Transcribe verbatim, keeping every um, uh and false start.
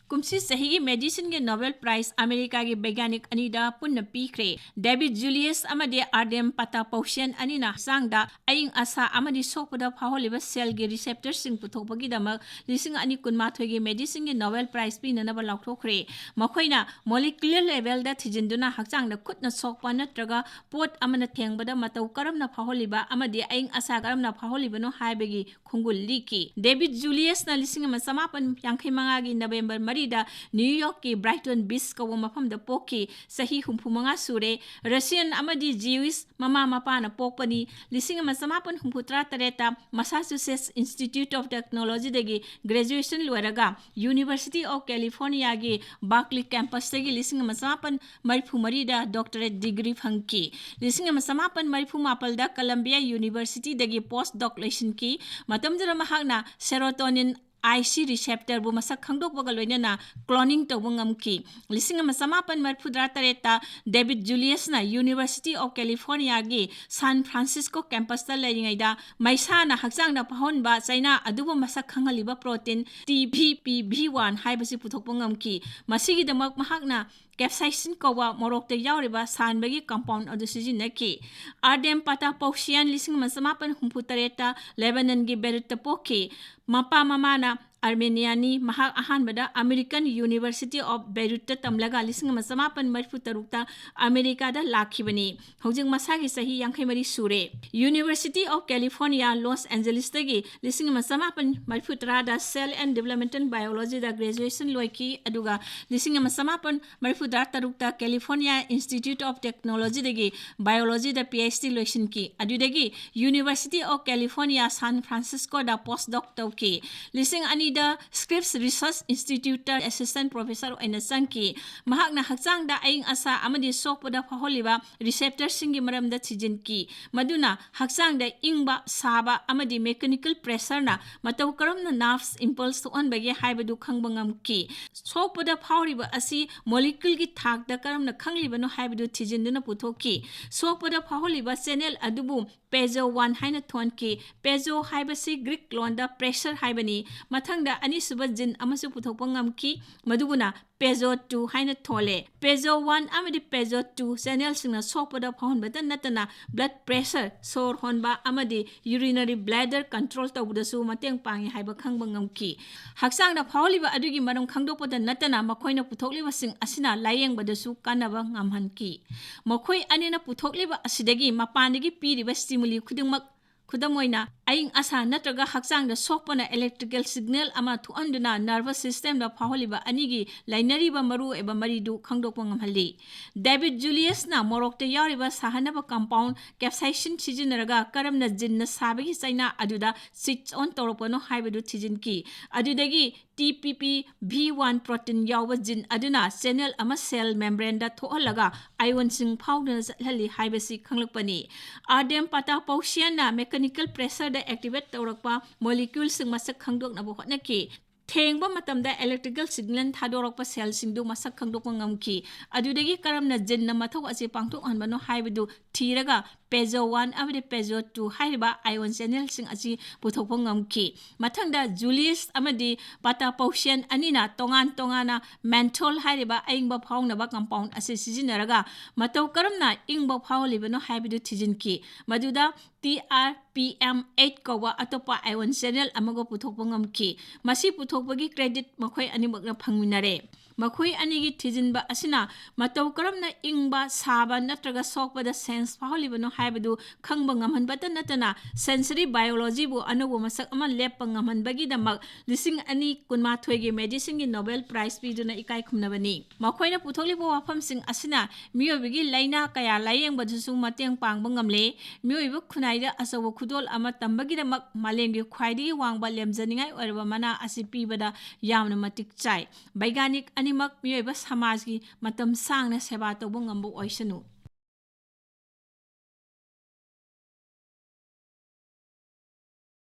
ꯀꯨꯝꯁꯤ ꯆꯍꯤꯒꯤ medicineꯒꯤ Nobel Prize ꯑꯃꯦꯔꯤꯀꯥꯒꯤ ꯕꯩꯒ꯭ꯌꯥꯅꯤꯛ ꯑꯅꯤꯗ ꯄꯨꯟꯅ ꯄꯤꯈ꯭ꯔꯦ꯫ David Julius ꯑꯃꯗꯤ Ardem Patapoutian ꯑꯅꯤꯅ ꯍꯛꯆꯥꯡꯗ ꯑꯏꯪ ꯑꯁꯥ ꯑꯃꯗꯤ ꯁꯣꯛꯄꯗ ꯐꯥꯎꯍꯜꯂꯤꯕ cellꯒꯤ receptorꯁꯤꯡ ꯄꯨꯊꯣꯛꯄꯒꯤꯗꯃꯛ ꯂꯤꯁꯤꯡ ꯑꯅꯤ ꯀꯨꯟꯃꯥꯊꯣꯏꯒꯤ medicineꯒꯤ Nobel Prize ꯄꯤꯅꯅꯕ ꯂꯥꯎꯊꯣꯛꯈ꯭ꯔꯦ꯫ ꯃꯈꯣꯏꯅ molecular levelꯗ ꯊꯤꯖꯤꯟꯗꯨꯅ ꯍꯛꯆꯥꯡꯗ ꯈꯨꯠꯅ ꯁꯣꯛꯄ ꯅꯠꯇ꯭ꯔꯒ ꯄꯣꯠ ꯑꯃꯅ ꯊꯦꯡꯕꯗ ꯃꯇꯧ ꯀꯔꯝꯅ ꯐꯥꯎꯍꯜꯂꯤꯕ ꯑꯃꯗꯤ ꯑꯏꯪ ꯑꯁꯥ ꯀꯔꯝꯅ ꯐꯥꯎꯍꯜꯂꯤꯕꯅꯣ ꯍꯥꯏꯕꯒꯤ ꯈꯣꯡꯒꯨꯜ ꯂꯤꯛꯈꯤ꯫ David Juliusꯅ ꯂꯤꯁꯤꯡ ꯑꯃ ꯆꯃꯥꯄꯟ ꯌꯥꯡꯈꯩ ꯃꯉꯥꯒꯤ November ꯃꯔꯤꯗ New Yorkꯀꯤ Brighton Beach ꯀꯧꯕ ꯃꯐꯝꯗ ꯄꯣꯛꯈꯤ꯫ ꯆꯍꯤ ꯍꯨꯝꯐꯨ ꯃꯉꯥ ꯁꯨꯔꯦ꯫ Russian ꯑꯃꯗꯤ Jewish ꯃꯃꯥ ꯃꯄꯥꯅ ꯄꯣꯛꯄꯅꯤ꯫ ꯂꯤꯁꯤꯡ ꯑꯃ ꯆꯃꯥꯄꯟ ꯍꯨꯝꯐꯨ ꯇꯔꯥ ꯇꯔꯦꯠꯇ Massachusetts Institute of Technologyꯗꯒꯤ graduation ꯂꯣꯏꯔꯒ University of Californiaꯒꯤ Berkeley campusꯇꯒꯤ ꯂꯤꯁꯤꯡ ꯑꯃ ꯆꯃꯥꯄꯟ ꯃꯔꯤꯐꯨ ꯃꯔꯤꯗ doctorate degree ꯐꯪꯈꯤ꯫ ꯂꯤꯁꯤꯡ ꯑꯃ ꯆꯃꯥꯄꯟ ꯃꯔꯤꯐꯨ ꯃꯥꯄꯜꯗ Columbia Universityꯗꯒꯤ postdoc ꯂꯣꯏꯁꯤꯟꯈꯤ꯫ ꯃꯇꯝꯗꯨꯗ ꯃꯍꯥꯛꯅ serotonin I C receptorꯕꯨ ꯃꯁꯛ ꯈꯪꯗꯣꯛꯄꯒ ꯂꯣꯏꯅꯅ cloning ꯇꯧꯕ ꯉꯝꯈꯤ꯫ ꯂꯤꯁꯤꯡ ꯑꯃ ꯆꯃꯥꯄꯟ ꯃꯔꯤꯐꯨ ꯇꯔꯥ ꯇꯔꯦꯠꯇ David Juliusꯅ University of Californiaꯒꯤ San Francisco campusꯇ ꯂꯩꯔꯤꯉꯩꯗ ꯃꯩꯁꯥꯅ ꯍꯛꯆꯥꯡꯗ ꯐꯥꯎꯍꯟꯕ ꯆꯩꯅꯥ ꯑꯗꯨꯕꯨ ꯃꯁꯛ ꯈꯪꯍꯜꯂꯤꯕ protein T B P V one ꯍꯥꯏꯕꯁꯤ ꯄꯨꯊꯣꯛꯄ ꯉꯝꯈꯤ꯫ ꯃꯁꯤꯒꯤꯗꯃꯛ ꯃꯍꯥꯛꯅ capsaicin ꯀꯧꯕ ꯃꯣꯔꯣꯛꯇ ꯌꯥꯎꯔꯤꯕ ꯁꯥꯟꯕꯒꯤ compound ꯑꯗꯨ ꯁꯤꯖꯤꯟꯅꯈꯤ꯫ Ardem Patapoutian ꯂꯤꯁꯤꯡ ꯑꯃ ꯆꯃꯥꯄꯟ ꯍꯨꯝꯐꯨ ꯇꯔꯦꯠꯇ Lebanonꯒꯤ Beirutꯇ ꯄꯣꯛꯈꯤ꯫ ꯃꯄꯥ ꯃꯃꯥꯅ Armenianꯅꯤ꯫ ꯃꯍꯥꯛ ꯑꯍꯥꯟꯕꯗ American University of Beirutꯇ ꯇꯝꯂꯒ ꯂꯤꯁꯤꯡ ꯑꯃ ꯆꯃꯥꯄꯟ ꯃꯔꯤꯐꯨ ꯇꯔꯨꯛꯇ ꯑꯃꯦꯔꯤꯀꯥꯗ ꯂꯥꯛꯈꯤꯕꯅꯤ꯫ ꯍꯧꯖꯤꯛ ꯃꯁꯥꯒꯤ ꯆꯍꯤ ꯌꯥꯡꯈꯩ ꯃꯔꯤ ꯁꯨꯔꯦ꯫ University of California Los Angelesꯇꯒꯤ ꯂꯤꯁꯤꯡ ꯑꯃ ꯆꯃꯥꯄꯟ ꯃꯔꯤꯐꯨ ꯇꯔꯥꯗ Cell and Developmental Biologyꯗ graduation ꯂꯣꯏꯈꯤ, ꯑꯗꯨꯒ ꯂꯤꯁꯤꯡ ꯑꯃ ꯆꯃꯥꯄꯟ ꯃꯔꯤꯐꯨ ꯇꯔꯥ ꯇꯔꯨꯛꯇ California Institute of Technologyꯗꯒꯤ Biologyꯗ P H D ꯂꯣꯏꯁꯤꯟꯈꯤ꯫ ꯑꯗꯨꯗꯒꯤ University of California San Franciscoꯗ postdoc ꯇꯧꯈꯤ꯫ ꯂꯤꯁꯤꯡ ꯑꯅꯤꯗ Scripps Research Instituteꯇ assistant professor ꯑꯣꯏꯅ ꯆꯪꯈꯤ꯫ ꯃꯍꯥꯛꯅ ꯍꯛꯆꯥꯡꯗ ꯑꯏꯪ ꯑꯁꯥ ꯑꯃꯗꯤ ꯁꯣꯛꯄꯗ ꯐꯥꯎꯍꯜꯂꯤꯕ receptorꯁꯤꯡꯒꯤ ꯃꯔꯝꯗ ꯊꯤꯖꯤꯟꯈꯤ, ꯃꯗꯨꯅ ꯍꯛꯆꯥꯡꯗ ꯏꯪꯕ, ꯁꯥꯕ ꯑꯃꯗꯤ mechanical pressureꯅ ꯃꯇꯧ ꯀꯔꯝꯅ nerves impulse ꯊꯣꯛꯍꯟꯕꯒꯦ ꯍꯥꯏꯕꯗꯨ ꯈꯪꯕ ꯉꯝꯈꯤ꯫ ꯁꯣꯛꯄꯗ ꯐꯥꯎꯔꯤꯕ ꯑꯁꯤ moleculeꯒꯤ ꯊꯥꯛꯇ ꯀꯔꯝꯅ ꯈꯪꯂꯤꯕꯅꯣ ꯍꯥꯏꯕꯗꯨ ꯊꯤꯖꯤꯟꯗꯨꯅ ꯄꯨꯊꯣꯛꯈꯤ꯫ ꯁꯣꯛꯄꯗ ꯐꯥꯎꯍꯜꯂꯤꯕ channel ꯑꯗꯨꯕꯨ piezo one ꯍꯥꯏꯅ ꯊꯣꯟꯈꯤ꯫ Piezo ꯍꯥꯏꯕꯁꯤ Greek ꯂꯣꯟꯗ pressure ꯍꯥꯏꯕꯅꯤ꯫ ꯃꯊꯪ ꯃꯊꯪꯗ ꯑꯅꯤꯁꯨꯕ ꯖꯤꯟ ꯑꯃꯁꯨ ꯄꯨꯊꯣꯛꯄ ꯉꯝꯈꯤ, ꯃꯗꯨꯕꯨꯅ ꯄꯦꯖꯣ ꯇꯨ ꯍꯥꯏꯅ ꯊꯣꯜꯂꯦ꯫ ꯄꯦꯖꯣ ꯋꯥꯟ ꯑꯃꯗꯤ ꯄꯦꯖꯣ ꯇꯨ ꯆꯦꯅꯦꯜꯁꯤꯡꯅ ꯁꯣꯛꯄꯗ ꯐꯥꯎꯍꯟꯕꯇ ꯅꯠꯇꯅ blood pressure, ꯁꯣꯔ ꯍꯣꯟꯕ ꯑꯃꯗꯤ urinary bladder control ꯇꯧꯕꯗꯁꯨ ꯃꯇꯦꯡ ꯄꯥꯡꯉꯤ ꯍꯥꯏꯕ ꯈꯪꯕ ꯉꯝꯈꯤ꯫ ꯍꯛꯆꯥꯡꯗ ꯐꯥꯎꯍꯜꯂꯤꯕ ꯑꯗꯨꯒꯤ ꯃꯔꯝ ꯈꯪꯗꯣꯛꯄꯗ ꯅꯠꯇꯅ ꯃꯈꯣꯏꯅ ꯄꯨꯊꯣꯛꯂꯤꯕꯁꯤꯡ ꯑꯁꯤꯅ ꯂꯥꯌꯦꯡꯕꯗꯁꯨ ꯀꯥꯟꯅꯕ ꯉꯝꯍꯟꯈꯤ꯫ ꯃꯈꯣꯏ ꯑꯅꯤꯅ ꯄꯨꯊꯣꯛꯂꯤꯕ ꯑꯁꯤꯗꯒꯤ ꯃꯄꯥꯟꯗꯒꯤ ꯄꯤꯔꯤꯕ stimuli ꯈꯨꯗꯤꯡꯃꯛ, ꯈꯨꯗꯝ ꯑꯣꯏꯅ, ꯑꯏꯪ ꯑꯁꯥ ꯅꯠꯇ꯭ꯔꯒ ꯍꯛꯆꯥꯡꯗ ꯁꯣꯛꯄꯅ electrical signal ꯑꯃ ꯊꯣꯛꯍꯟꯗꯨꯅ nervous systemꯗ ꯐꯥꯎꯍꯜꯂꯤꯕ ꯑꯅꯤꯒꯤ ꯂꯩꯅꯔꯤꯕ ꯃꯔꯨꯑꯣꯏꯕ ꯃꯔꯤꯗꯨ ꯈꯪꯗꯣꯛꯄ ꯉꯝꯍꯜꯂꯤ꯫ ꯗꯦꯕꯤꯗ ꯖꯨꯂꯤꯌꯁꯅ ꯃꯣꯔꯣꯛꯇ ꯌꯥꯎꯔꯤꯕ ꯁꯥꯍꯟꯅꯕ compound capsaicin ꯁꯤꯖꯤꯟꯅꯔꯒ ꯀꯔꯝꯅ ꯖꯤꯟꯅ ꯁꯥꯕꯒꯤ ꯆꯩꯅꯥ ꯑꯗꯨꯗ switch on ꯇꯧꯔꯛꯄꯅꯣ ꯍꯥꯏꯕꯗꯨ ꯊꯤꯖꯤꯟꯈꯤ꯫ ꯑꯗꯨꯗꯒꯤ T P P V one protein ꯌꯥꯎꯕ ꯖꯤꯟ ꯑꯗꯨꯅ ꯆꯦꯅꯦꯜ ꯑꯃ cell membraneꯗ ꯊꯣꯛꯍꯜꯂꯒ ironꯁꯤꯡ ꯐꯥꯎꯗꯨꯅ ꯆꯠꯍꯜꯂꯤ ꯍꯥꯏꯕꯁꯤ ꯈꯪꯂꯛꯄꯅꯤ꯫ Ardem Patapoutianꯅ mechanical pressureꯗ activate ꯇꯧꯔꯛꯄ moleculeꯁꯤꯡ ꯃꯁꯛ ꯈꯪꯗꯣꯛꯅꯕ ꯍꯣꯠꯅꯈꯤ꯫ ꯊꯦꯡꯕ ꯃꯇꯝꯗ electrical signal ꯊꯥꯗꯣꯔꯛꯄ cellꯁꯤꯡꯗꯨ ꯃꯁꯛ ꯈꯪꯗꯣꯛꯄ ꯉꯝꯈꯤ꯫ ꯑꯗꯨꯗꯒꯤ ꯀꯔꯝꯅ ꯖꯤꯟꯅ ꯃꯊꯧ ꯑꯁꯤ ꯄꯥꯡꯊꯣꯛꯍꯟꯕꯅꯣ ꯍꯥꯏꯕꯗꯨ ꯊꯤꯔꯒ ꯄꯦꯖꯣ ꯋꯥꯟ ꯑꯃꯗꯤ ꯄꯦꯖꯣ ꯇꯨ ꯍꯥꯏꯔꯤꯕ ion channelꯁꯤꯡ ꯑꯁꯤ ꯄꯨꯊꯣꯛꯄ ꯉꯝꯈꯤ꯫ ꯃꯊꯪꯗ ꯖꯨꯂꯤꯌꯁ ꯑꯃꯗꯤ ꯄꯥꯇꯥꯄꯣꯁꯤꯌꯟ ꯑꯅꯤꯅ ꯇꯣꯉꯥꯟ ꯇꯣꯉꯥꯟꯅ menthol ꯍꯥꯏꯔꯤꯕ ꯑꯏꯪꯕ ꯐꯥꯎꯅꯕ compound ꯑꯁꯤ ꯁꯤꯖꯤꯟꯅꯔꯒ ꯃꯇꯧ ꯀꯔꯝꯅ ꯏꯪꯕ ꯐꯥꯎꯍꯜꯂꯤꯕꯅꯣ ꯍꯥꯏꯕꯗꯨ ꯊꯤꯖꯤꯟꯈꯤ꯫ ꯃꯗꯨꯗ T R P M eight ꯀꯧꯕ ꯑꯇꯣꯞꯄ ion channel ꯑꯃꯒ ꯄꯨꯊꯣꯛꯄ ꯉꯝꯈꯤ꯫ ꯃꯁꯤ ꯄꯨꯊꯣꯛꯄꯒꯤ credit ꯃꯈꯣꯏ ꯑꯅꯤꯃꯛꯅ ꯐꯪꯃꯤꯟꯅꯔꯦ꯫ ꯃꯈꯣꯏ ꯑꯅꯤꯒꯤ ꯊꯤꯖꯤꯟꯕ ꯑꯁꯤꯅ ꯃꯇꯧ ꯀꯔꯝꯅ ꯏꯪꯕ, ꯁꯥꯕ ꯅꯠꯇ꯭ꯔꯒ ꯁꯣꯛꯄꯗ sense ꯐꯥꯎꯍꯜꯂꯤꯕꯅꯣ ꯍꯥꯏꯕꯗꯨ ꯈꯪꯕ ꯉꯝꯍꯟꯕꯇ ꯅꯠꯇꯅ sensory biologyꯕꯨ ꯑꯅꯧꯕ ꯃꯁꯛ ꯑꯃ ꯂꯦꯞꯄ ꯉꯝꯍꯟꯕꯒꯤꯗꯃꯛ ꯂꯤꯁꯤꯡ ꯑꯅꯤ ꯀꯨꯟꯃꯥꯊꯣꯏꯒꯤ medicineꯒꯤ Nobel Prize ꯄꯤꯗꯨꯅ ꯏꯀꯥꯏ ꯈꯨꯝꯅꯕꯅꯤ꯫ ꯃꯈꯣꯏꯅ ꯄꯨꯊꯣꯛꯂꯤꯕ ꯋꯥꯐꯝꯁꯤꯡ ꯑꯁꯤꯅ ꯃꯤꯑꯣꯏꯕꯒꯤ ꯂꯥꯏꯅꯥ ꯀꯌꯥ ꯂꯥꯌꯦꯡꯕꯗꯁꯨ ꯃꯇꯦꯡ ꯄꯥꯡꯕ ꯉꯝꯂꯦ꯫ ꯃꯤꯑꯣꯏꯕ ꯈꯨꯟꯅꯥꯏꯗ ꯑꯆꯧꯕ ꯈꯨꯗꯣꯜ ꯑꯃ ꯇꯝꯕꯒꯤꯗꯃꯛ ꯃꯥꯂꯦꯝꯒꯤ ꯈ꯭ꯋꯥꯏꯗꯒꯤ ꯋꯥꯡꯕ ꯂꯦꯝꯖꯅꯤꯡꯉꯥꯏ ꯑꯣꯏꯔꯕ ꯃꯅꯥ ꯑꯁꯤ ꯄꯤꯕꯗ ꯌꯥꯝꯅ ꯃꯇꯤꯛ ꯆꯥꯏ꯫ ꯕꯩꯒꯥꯅꯤꯛ ꯑꯅꯤꯃꯛ ꯃꯤꯑꯣꯏꯕ ꯁꯃꯥꯖꯒꯤ ꯃꯇꯝ ꯁꯥꯡꯅ ꯁꯦꯕꯥ ꯇꯧꯕ ꯉꯝꯕ ꯑꯣꯏꯁꯅꯨ꯫